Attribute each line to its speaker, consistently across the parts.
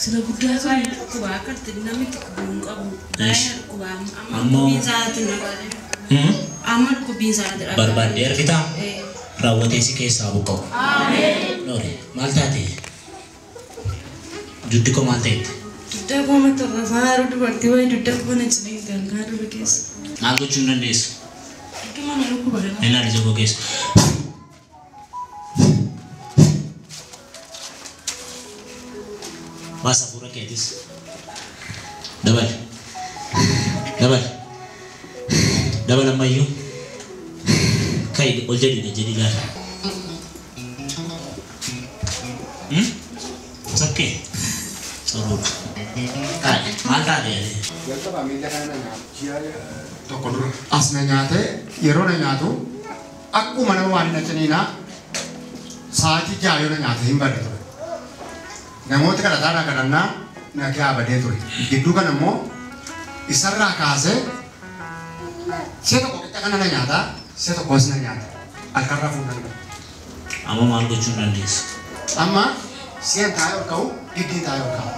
Speaker 1: Sila guddaa ture. Dhukkuba akka namni dhukkubu hin qabu. Baay'ee dhukkuba. Amma dhukkubiin isaatti na Amma dhukkubiin isaatti dha.
Speaker 2: Barbaaddee argitaa? Raawwatee si keessaa buqqa'u. Noore maal taate? Duddi koo maal ta'etti?
Speaker 1: Dudda koo mata rafaa yeroo dubartii wayii dudda koo na ciniinte halkan dura keessa.
Speaker 2: Maal gochuu hin dandeessu?
Speaker 1: Dudda mana dhukkuba kana.
Speaker 2: Ilaali ija koo keessa. Baasa hafuura keetis. Dabali. Dabali. Dabali ammayyuu. Ka'i ol jedhi jedhi ilaali. It's okay. Tsoruudha. Taa'e maal taate?
Speaker 3: Jalqaba miila kana na nyaatu ji'a tokko dura. As na nyaatee yeroo na nyaatu akkuma nama waan na ciniinaa sa'aatii 6 yoo na nyaate hin badne ture. Namoota kadhataadhaa kadhannaa na kiyaa badee ture. Gidduu kana immoo isarraa kaasee si'a tokko qixa kana na nyaataa si'a tokkos na nyaata. Halkan rafuu hin danda'u.
Speaker 2: Amma maal gochuu hin dandeessu?
Speaker 3: Amma si'an taa'ee ol ka'u giddiin taa'ee ol ka'a.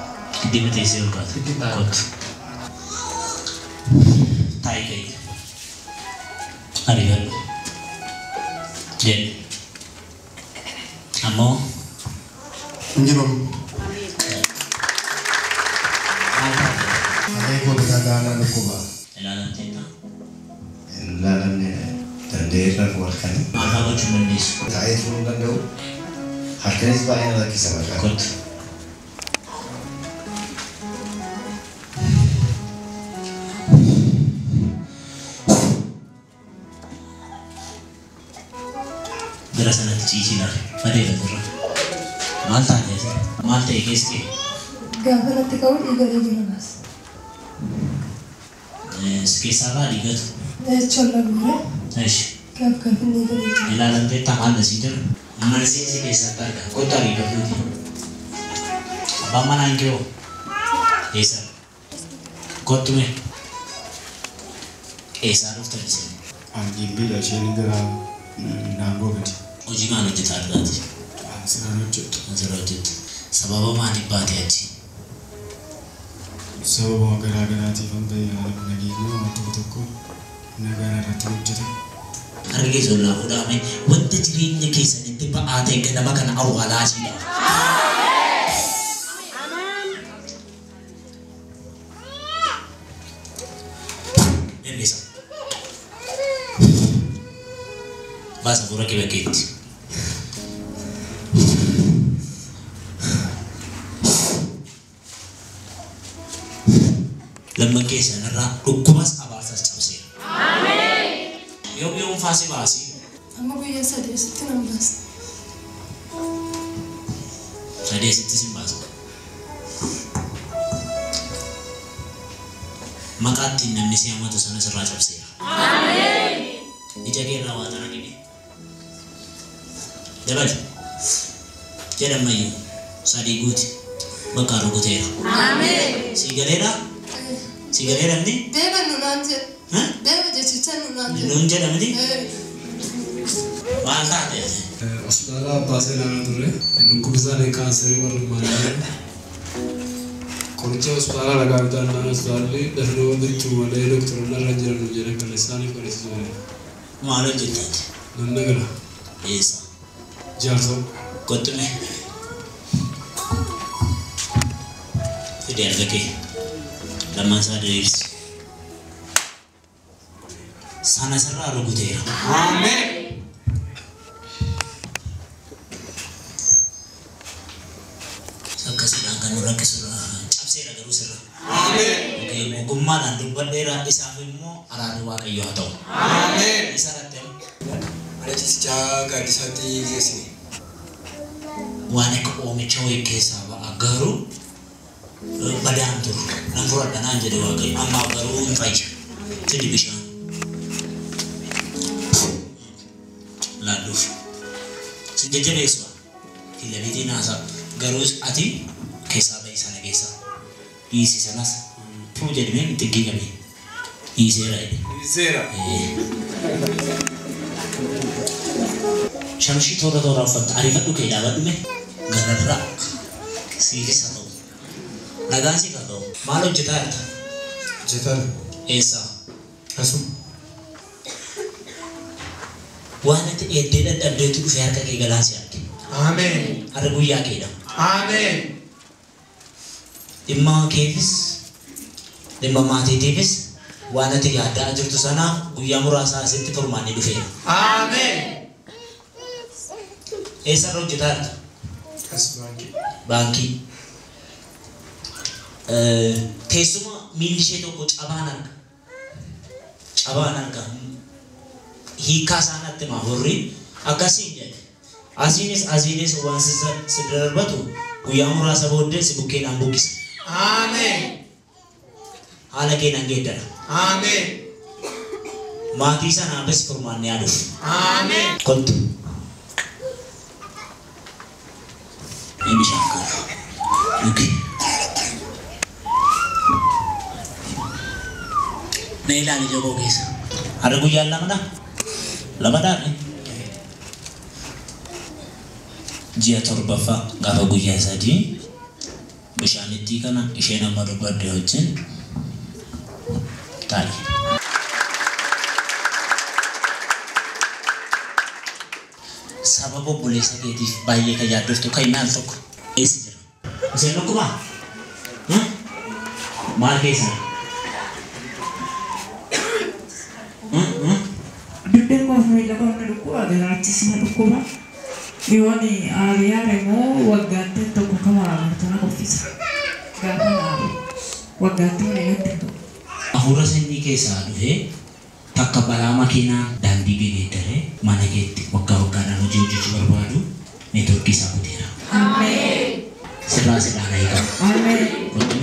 Speaker 2: Giddiin teessee ol kaata.
Speaker 3: Giddiin taa'ee ol ka'a.
Speaker 2: Taa'ee ka'i. Ariifadhu. Jedhi. Ammoo
Speaker 3: Hin jiru.
Speaker 2: Maal taate?
Speaker 4: Kalee koo bitaa gaanaa dhukkuba.
Speaker 2: Ilaalamteetta?
Speaker 4: Ilaalamne danda'ee rafu halkanii.
Speaker 2: Maal fa'aa gochuu hin dandeessu?
Speaker 4: Taa'ee turuu hin danda'u. Halkanis baay'ee na rakkisa maqaan.
Speaker 2: Kottu. Gara sanatti ciisii ilaali. Badeera turre. Maal taate ati? Maal ta'e keessi kee?
Speaker 5: Gaafa natti ka'u dhiiga dhiiga na baasa.
Speaker 2: Si keessaa ba'a dhiigatu?
Speaker 5: Cholla guuree.
Speaker 2: Eshi.
Speaker 5: Gaaf gaaf inni dhiiga dhiiga.
Speaker 2: Ilaalamteetta maal na sii jedhu? Marsiin si keessatti argama. Kottu ariifadhuuti. Abbaan manaa hin kee hoo? Eessa? Kottu mee. Eessaa dhuftan isin?
Speaker 6: Ani Gimbiidha isheen gara Naangoo gadi.
Speaker 2: Hojii maal hojjetaa argaati?
Speaker 6: Ani siraan hojjedha.
Speaker 2: Siraan hojjettu. Sababa maaliif baate achi?
Speaker 6: Sababa garaa garaatiif an bahee haala nageenya waan tokko tokko nagaan irratti hojjetan.
Speaker 2: Harka keessa ol naa fuudhaame wanta jireenya keessanitti ba'aa ta'e ganama kana awwaalaa asiidhaaf. Eebbisa. Baasa fuula kee bakkeetti. Lamman keessan irraa dhukkubas abaarsas cabseera. Yoom yoom faasi baasii?
Speaker 5: Amma guyyaa sadii asitti nan baasa.
Speaker 2: Sadii asitti sin baasa. Maqaa ittiin namni si hamatu sana sirraa cabseera. Ija kee irraa waa xara dhibe. Dabali. Jedhamayyuu sadii guuti. Bakka rukuteera. Sii galeera? Sii galeera miti?
Speaker 5: Beeba nu naan jedhe. Beeba jechicha nu naan jedhe.
Speaker 2: Nuun jedha miti? Maal taate?
Speaker 6: Hospitaala abbaa seenaa turre dhukkubi isaanii kaanserii warrummaa qoricha hospitaala ragaa bitaan naan hospitaalli dafnoo bittuu malee doktoroonni irra jiran nu jedhan kan isaaniif qorisiisuu.
Speaker 2: Maal hojjettaati?
Speaker 6: Nan nagala.
Speaker 2: Eessa?
Speaker 6: Jaarsoo.
Speaker 2: Kottu mee. Fide harka kee. Lammaan isaa diriirsi. Sana sirraa rukuteera.
Speaker 6: Ameen.
Speaker 2: Akkasiidhaan kan nu rakkisudha. Cabseera garuu sirra.
Speaker 6: Ameen.
Speaker 2: Ogummaadhaan dubbadheera isaaf immoo araarri Waaqayyoo haa ta'u.
Speaker 6: Ameen.
Speaker 2: Isa irratti
Speaker 6: Mana ciisichaa gaaddisaatti geessine.
Speaker 2: Waan akka oomicha wayii keessaa ba'a garuu badaan turu. Nan fudhadha naan jedhe Waaqayyo. Ammaaf garuu hin fayya. Fidi bishaan. Laalluuf. Sin jajjabeessu. Filabiitiin haasaa. Garuu ati keessaa ba'i sana keessaa. Dhiisi sanas. Tuu jedhamee itti giigame. Dhiiseera jedhe.
Speaker 6: Dhiiseera.
Speaker 2: Shamshii toora toora uffatta. Ariifadhu kee dhaabadhu mee. Gararraa. Siifis haa ta'u. Nagaan siif haa ta'u. Maal hojjetaa jirta?
Speaker 6: Hojjetaan.
Speaker 2: Eessa?
Speaker 6: Asuma.
Speaker 2: Waan ati eeddee dadhabdeetu dhufee harka kee galaa si arge.
Speaker 6: Ameen.
Speaker 2: Har'a guyyaa keedha.
Speaker 6: Ameen.
Speaker 2: Dhimma keefis dhimma maatiitiifis waan ati yaaddaa jirtu sanaaf guyyaa muraasa asitti furmaanni dhufeera.
Speaker 6: Ameen.
Speaker 2: Eessarra hojjetaa jirta?
Speaker 6: As baankii.
Speaker 2: Baankii. Teessuma miilli ishee tokko cabaan arga. Cabaan arga. Hiikkaa isaa natti hima horri akkasiin jedhe. Asiinis asiinis waan si darbatu guyyaa muraasa booddee si bukkeedhaan buqqisa.
Speaker 6: Ameen.
Speaker 2: Haala kee nan geeddara.
Speaker 6: Ameen.
Speaker 2: Maatii sanaafis furmaanni haa dhufu.
Speaker 6: Ameen.
Speaker 2: Kottu. Mee bishaan kana. Dhugi. Na ilaali ija koo keessa. Har'a guyyaan lamadha? Lamadhaa? Ji'a torbaffaa gaafa guyyaa sadii bishaanittii kana isheen amma dubbadde wajjin taa'i. Sababa obboleessa keetiif baay'ee kan yaaddoftu kan maal tokko eessa jira? Isheen dhukkubaa? Maal keessa?
Speaker 7: Dugda koo fi miila koo na dhukkuba garaachis na dhukkuba. Yoon aariyaar immoo waggaatti tokko kama aartu na kuffisa. Gaafa aaru waggaatti mana natti ta'u.
Speaker 2: Hafuura sanyii keessaa dhufee takka balaa makiinaa daandii geeddaree mana keetti waggaa waggaadhaan hojii hojjechuu barbaadu neetworkii isaa kuteera.
Speaker 7: Ameen.
Speaker 2: Sirraa sirraa na eegama.
Speaker 7: Ameen.
Speaker 2: Kottu.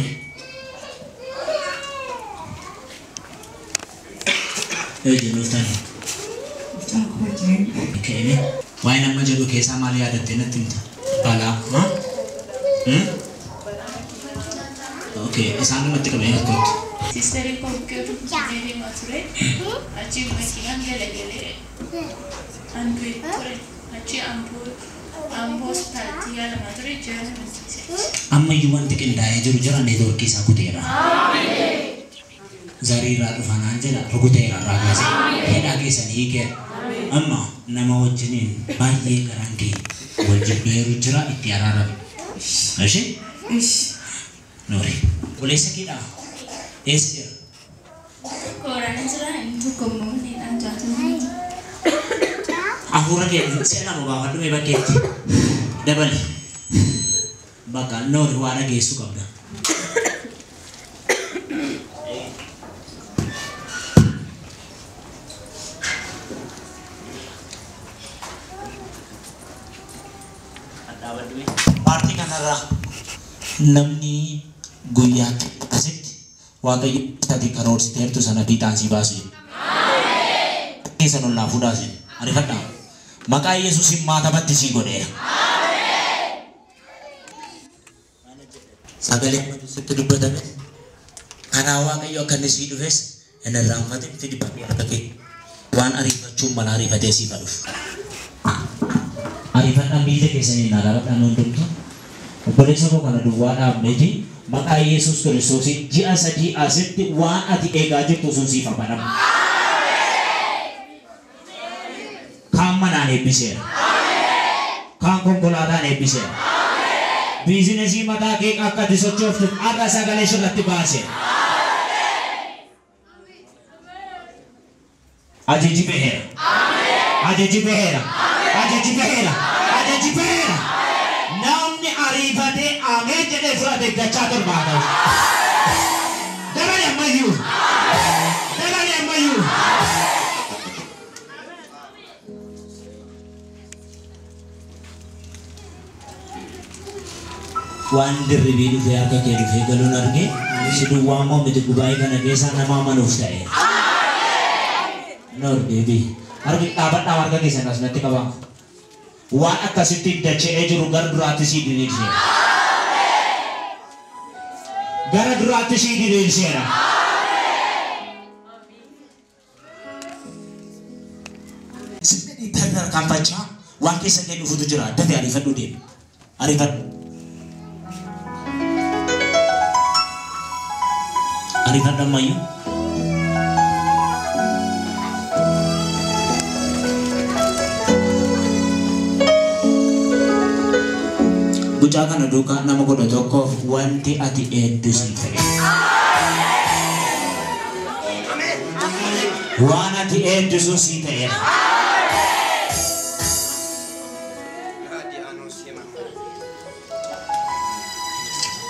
Speaker 2: Yoo jennuuf taane.
Speaker 7: Mucaan koo wajjin.
Speaker 2: Ka'ime waa'ee nama jedhu keessaa maal yaadattee natti himta? Balaa. Okay, isaan namatti qabee kottu.
Speaker 8: Sisterii koo bukkee dhukkubsatee deemaa ture. Achi makiinaan galagalee andu'e ture. Achi amboo hospitaalatti yaalamaa ture. Ji'a lama ciise.
Speaker 2: Ammayyuu wanti qindaa'ee jiru jira neetworkii isaa kuteera. Zarii irraa dhufanaan jedha rukuteera irraa kaasee hidhaa keessan hiikeera. Amma nama wajjiniin baay'ee garaan kee wal jibbeeru jira itti araarame. Ishee?
Speaker 7: Ishi.
Speaker 2: Noori. Obboleessa keedhaa? Eessa jira?
Speaker 8: Kooraan jira inni tokko immoo needhaan jaatama.
Speaker 2: Hafuura kee si'a lama baafadhu mee bakkeetti. Dabali. Bakka noori waa dhageessuu qabda. Paartii kanarraa namni guyyaatti akkasitti Waaqayyo ati karoorsiteertu sana fiixaan si baasu jedhu. Keessan ol naa fuudhaa isin. Ariifadhaa. Maqaa Yesuusiin maatabatti sii godheera. Sagalee sitti dubbatame karaa Waaqayyo akka inni sii dhufes hin irraanfatin fidi bakkee harka kee. Waan ariifachuun mala ariifatee siif haa dhufu. Ariifadhaan miila keessaniin naa dhaabadhaan hundumtu. Obboleessa koo kana duwwaa dhaabneeti maqaa Yesuus Kiristoosiin ji'a sadii asitti waan ati eegaa jirtu sun siif haa banamu. Kaan manaan eebbiseera. Kaan konkolaataan eebbiseera. Biizinesii mataa kee akka ati sochooftuuf har'a sagalee sirratti baaseera. Ajaji baheera. Ajaji baheera. Ajaji baheera. Ajaji baheera. Namni ariifatee ameen jedhee fudhate dachaa torbaa ta'u. Dabali ammayyuu. Dabali ammayyuu. Waan dirribii dhufee harka kee dhufee galuun arge si duwwaa immoo miti gubaa'ee kana keessaa nama amanuuf ta'e. Noor deebii. Harki dhaabadhaa harka keessan as natti qabaa. Waan akkasitti dacha'ee jiru gara duraatti sii diriirseera. Gara duraatti sii diriirseera. Sirni tarkaanfachaa waan keessa kee dhufutu jira. Dafee ariifadhu deemi. Ariifadhu. Ariifadhu ammayyuu. Mucaa kana duukaa nama 11f wanti ati eeddu sii ta'e. Waan ati eeddu sun sii ta'eera.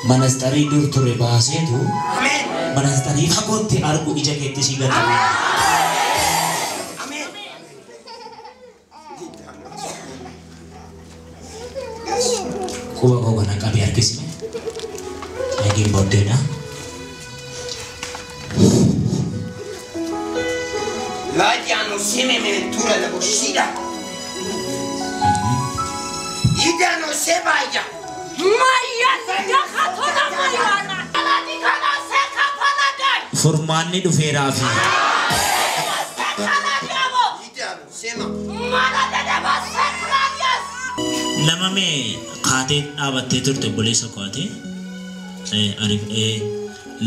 Speaker 2: Manastarii dur ture baaseetu manastarii fagootti argu ija keetti sii gatame. Quba koo kana qabee harkisime. Eegiin booddeedha.
Speaker 9: Laadiyaanoo seme mentura la boshida. Idaanoo sebaaya.
Speaker 2: Furmaanni dhufeeraafi. Nama mee kaatee dhaabattee turte obboleessa kaatee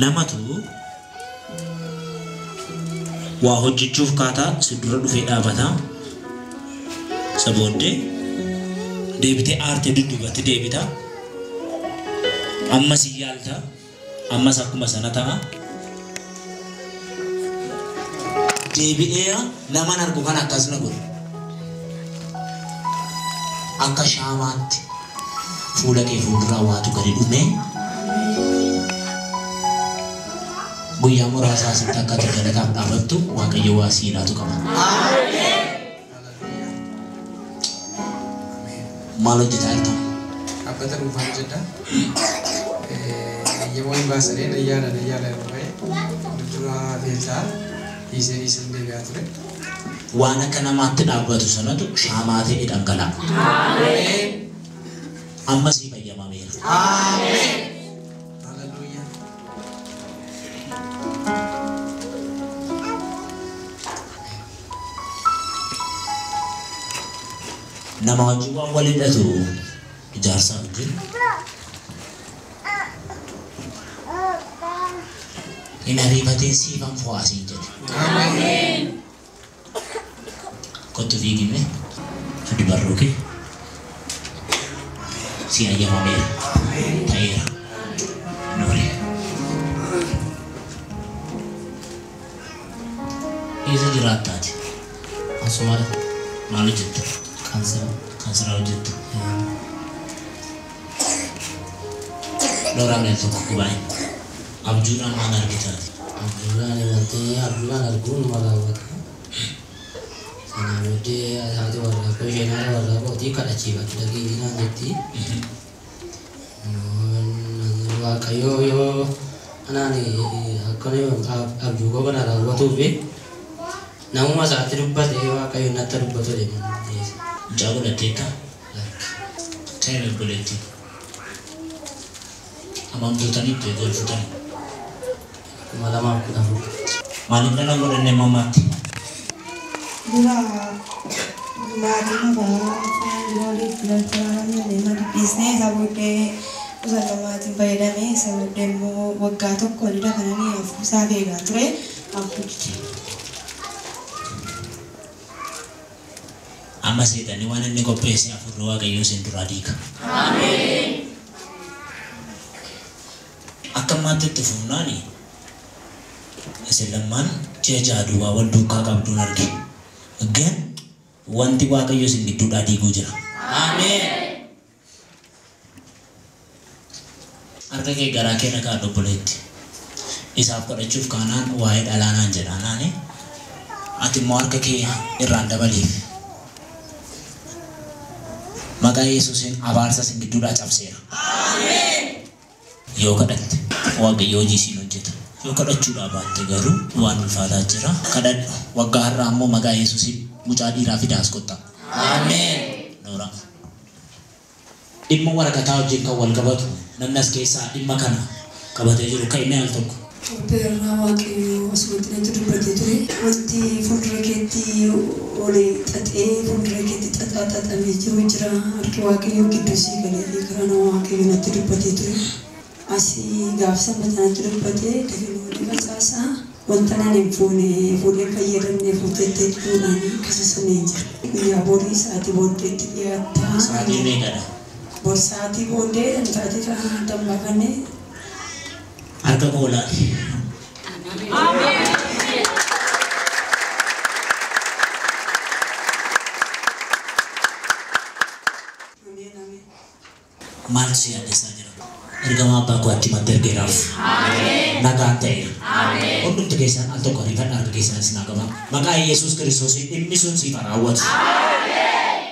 Speaker 2: namatu waa hojjechuuf kaataa si dura dhufee dhaabataa isa booddee deebitee aartee dudduubatti deebitaa ammas hin yaalta ammas akkuma sana ta'a. Deebi'ee naman argu kan akkas na godhu. Akka shaamaatti fuula kee fuulduraa waatu gadi dhumee guyyaa muraasaa asitti akka ati galataaf dhaabattu Waaqayyo waa sii laatu qaba. Maal hojjetaa jirta?
Speaker 6: Dhaabbata dhuunfaa hojjedha. Eeyyama hin baasanii nayyaala nayyaala yeroo ba'e dudduraa beeltaa dhiisee dhiisee deebi'aa ture.
Speaker 2: Waan akka namaatti dhaabbatu sanatu shaamaa ta'e dhangala'a. Amma sii fayyamameera.
Speaker 6: Hallelujah.
Speaker 2: Nama wajjin waan wal hidhatu ijaarsaa wajjin. Hin ariifatiin siifan fo'aa siin jedhe. Kottu fiigime fidi barruu kee si ayyamameera ta'eera noori. Eessa jiraattaati?
Speaker 10: Asumaadha.
Speaker 2: Maal hojjetta?
Speaker 10: Kaansara.
Speaker 2: Kaansara hojjetta. Looraa mee tokko gubaa'e. Abjuudhaan maal argitaati?
Speaker 10: Abjuudhaan wanti abjuudhaan arguun nama raawwata. Sanaa booddee haati warraa koo isheen haadha warraa kootii kadhachiifachuu dhageetii naan jetti. Waaqayyoo yoo anaan akkana abjuu koo kana raawwatuuf namuma isaatti dubbate Waaqayyo natti dubbatu jedhe.
Speaker 2: Mucaa godhatteetta? Ta'e obboleettii. Amantootanitti golfutani.
Speaker 10: 2014.
Speaker 2: Maaliif dhala godhanne mammaatti?
Speaker 7: Dura maatiin abbaa waliif filatanii dhiisnee isa booddee qusannoo maatiin fayyadamee isa booddee immoo waggaa tokko walirra kananii hafuusaa beekaa ture hafuu dide.
Speaker 2: Amma seetanii waan inni qopheesse hafuurri Waaqayyoo isin duraa diiga. Akka ammaatti itti fufnaani isin lammaan ji'a ja'a duwwaa wal duukaa qabduun arge. Gan wanti Waaqayyo isin gidduudhaa diiguu jira. Harka kee garaa kee irra kaa'adhu obboleetti. Isaaf kadhachuuf kaanaan waa'ee dhalaa naan jedha naani. Ati immoo harka kee irraan dabaliif. Maqaa Yesuusiin abaarsa isin gidduudhaa cabseera. Yoo kadhatte Waaqayyo hojii siin hojjeta. Yoo kadhachuudhaa baatte garuu waan ulfaataa jira. Kadhadhu waggaa har'aa immoo maqaa Yesuusiin mucaa dhiiraa fidaas kottaa. Noora. Dhimma waraqataa wajjin kan wal qabatu namni as keessaa dhimma kana qabatee jiru kan inni al tokko.
Speaker 5: Obbeerraa Waaqayyo asumatti natti dubbatee ture. Wanti fuuldura keetti ol xaxee fuuldura keetti xaxaa xaxamee jiru jira. Harki Waaqayyo gidduu sii galee fi karaa nama Waaqayyo natti dubbatee ture. Asii gaafa sanbatanatti dubbatee dafinoo facaasaa wanta naan hin fuune fuudhee fayyadamne fuuteetti jechuudhaan kasasamee jira. Guyyaa borii sa'aatii booddeetti dhiyaata.
Speaker 2: Sa'aatii meeqadha?
Speaker 5: Bor sa'aatii booddee sa'aatii kan dambaafannee
Speaker 2: Harka koo laali. Maaltu si yaaddessaa jira? Ergamaa abbaa koo achumatti ergeeraaf. Nagaan ta'eera. Hundumti keessan al tokko ariifadha harka keessan isin haa qaban. Maqaa Yesuus Kiristoosiin dhimmi sun siif haa raawwatu.